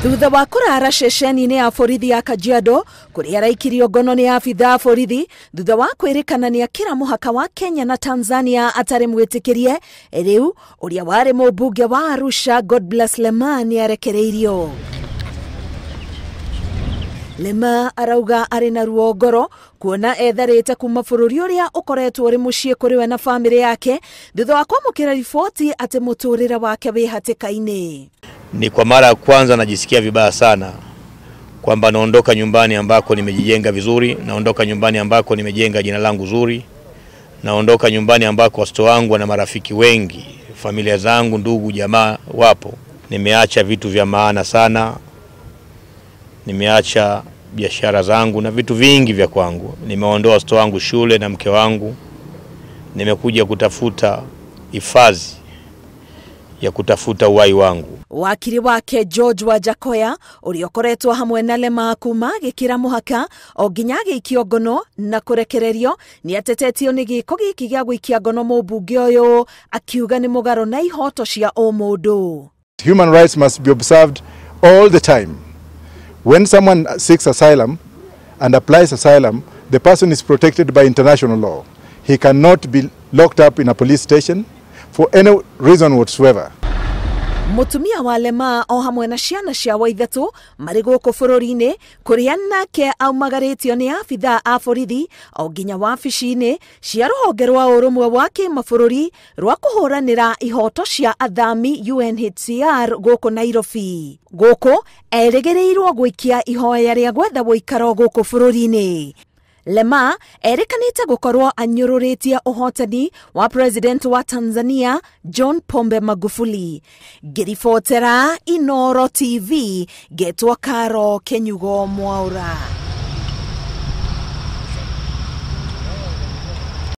Thutha wa kũrara ceceni-inĩ ya borithi ya Kajiado kũrĩa araikirio ngono nĩ abithaa a borithi thutha wa kwĩrĩkana nĩ akĩra mũhaka wa Kenya na Tanzania atarĩ mwĩtĩkĩrie, rĩu ũrĩa warĩ mũmbunge wa Arusha Godbless Lema nĩ arekereirio. Lema arauga arĩ na ruo ngoro kuona etharĩte kuma bũrũri ũrĩa ũkoretwo ũrĩ mũciĩ kũrĩ we na bamĩrĩ yake thutha wa kwamũkĩra riboti atĩ mũtũrĩre wake wĩ hatĩka-inĩ. Ni kwa mara ya kwanza najisikia vibaya sana kwamba naondoka nyumbani ambako nimejijenga vizuri, naondoka nyumbani ambako nimejenga jina langu zuri, naondoka nyumbani ambako watoto wangu na marafiki wengi, familia zangu, ndugu, jamaa wapo. Nimeacha vitu vya maana sana, nimeacha biashara zangu na vitu vingi vya kwangu. Nimeondoa watoto wangu shule na mke wangu. Nimekuja kutafuta hifadhi ya kutafuta uhai wangu. Wakiri wake George Wajakoya ũrĩa ũkoretwo hamwe na Lema kuma gĩkĩra mũhaka o nginya agĩikio ngono na kũrekererio nĩ atetetio nĩ gĩko gĩkĩ gĩa gũikia ngono mũmbunge ũyũ akiuga nĩ mũgarũ na ihoto cia ũmũndũ. Human rights must be observed all the time. When someone seeks asylum and applies asylum, the person is protected by international law. He cannot be locked up in a police station for any reason whatsoever. Mũtumia wa Lema o hamwe na ciana ciao ithatũ marĩ gũkũ bũrũri-inĩ kũrĩa nake aumagarĩtio nĩ abithaa a borithi o nginya wabici-inĩ cia rũhonge rwa ũrũmwe wa kĩmabũrũri rwa kũhũranĩra ihoto cia athami UNHCR gũkũ Nairobi. Gũkũ erĩgĩrĩirwo gũikia ihoya rĩa gwetha ũikaro gũkũ bũrũri-inĩ. Lema erĩkanĩte gũkorwo anyũrũrĩtie ũhotani wa president wa Tanzania John Pombe Magufuli. Ngĩribotera Inooro TV ngetwo Karo Kenyugo Mwaura.